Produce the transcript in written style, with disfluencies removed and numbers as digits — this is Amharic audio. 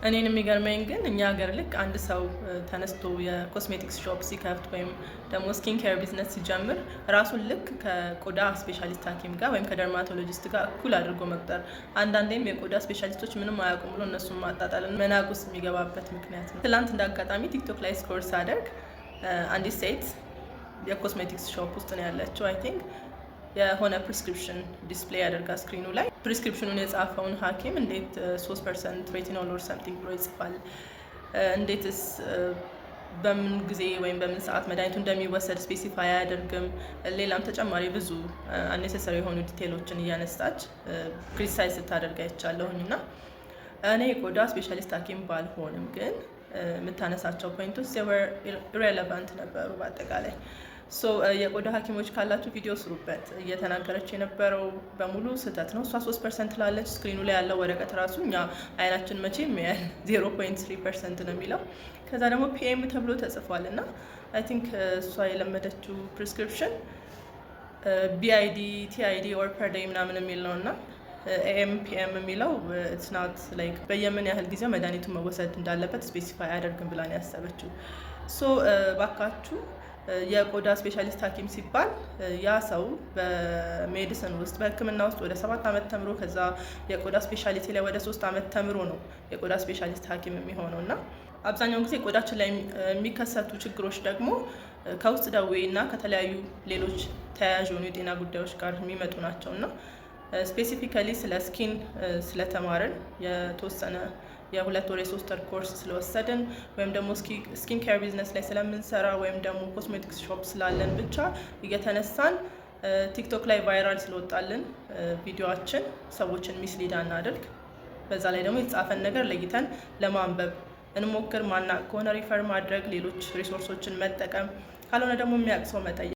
እኔን የሚገርመኝ ግን እኛ ሀገር ልክ አንድ ሰው ተነስቶ የ cosmetics shop ሲከፍት ወይም ደግሞ skin care business ሲጀምር ራሱን ልክ ከቆዳ specialist ሐኪም ጋር ወይም ከ dermatologist ጋር እኩል አድርጎ መቁጠር፣ አንዳንዴም የቆዳ specialist ኦች ምንም አያውቁም ብሎ እነሱን ማጣጣል፣ መናቅ ውስጥ የሚገባበት ምክንያት ነው። ትላንት እንደ አጋጣሚ ቲክቶክ ላይ scroll ሳደርግ አንዲት ሴት የ cosmetics shop ውስጥ ነው ያለችው፣ I think የሆነ prescription display ያደርጋ screen ኑ ላይ። Prescription ኑን የጻፈውን ሐኪም እንዴት 3% retinol or something ብሎ ይጽፋል? እንዴትስ በምን ጊዜ ወይም በምን ሰዓት መድኃኒቱ እንደሚወሰድ specify አያደርግም? ሌላም ተጨማሪ ብዙ unnecessary የሆኑ detail ኦችን እያነሳች criticize ስታደርግ አይቻለሁኝ። እና እኔ የቆዳ specialist ሐኪም ባልሆንም ግን የምታነሳቸው point ኦች irrelevant ነበሩ በአጠቃላይ። So የቆዳ ሐኪሞች ካላችሁ ቪዲዮ ስሩበት። እየተናገረች የነበረው በሙሉ ስህተት ነው። እሷ 3% ላለች screen ኑ ላይ ያለው ወረቀት ራሱ እኛ አይናችን መቼም ያህል 0.3% ነው የሚለው። ከዛ ደግሞ PM ተብሎ ተጽፏል እና I think እሷ የለመደችው prescription BID፣ TID or per day ምናምን የሚል ነው እና AM PM የሚለው it's not like በየምን ያህል ጊዜው መድኃኒቱን መወሰድ እንዳለበት specify አያደርግም ብላ ነው ያሰበችው። So ባካችሁ፣ የቆዳ specialist ሐኪም ሲባል ያ ሰው በ medicine ውስጥ፣ በሕክምና ውስጥ ወደ 7 ዓመት ተምሮ፣ ከዛ የቆዳ specialty ላይ ወደ 3 ዓመት ተምሮ ነው የቆዳ specialist ሐኪም የሚሆነው። እና አብዛኛውን ጊዜ ቆዳችን ላይ የሚከሰቱ ችግሮች ደግሞ ከውስጥ ደዌ እና ከተለያዩ ሌሎች ተያያዥ የሆኑ የጤና ጉዳዮች ጋር የሚመጡ ናቸው። እና specifically ስለ skin ስለተማርን፣ የተወሰነ የ2 ወር የ3 ወር ኮርስ ስለወሰድን፣ ወይም ደግሞ skin care business ላይ ስለምንሰራ ወይም ደግሞ cosmetics shop ስላለን ብቻ እየተነሳን ቲክቶክ ላይ viral ስለወጣልን ቪዲዮችን ሰዎችን mislead አናድርግ። በዛ ላይ ደግሞ የተጻፈን ነገር ለይተን ለማንበብ እንሞክር። ማናቅ ከሆነ refer ማድረግ፣ ሌሎች resource ኦችን መጠቀም፣ ካልሆነ ደግሞ የሚያውቅ ሰው መጠየቅ።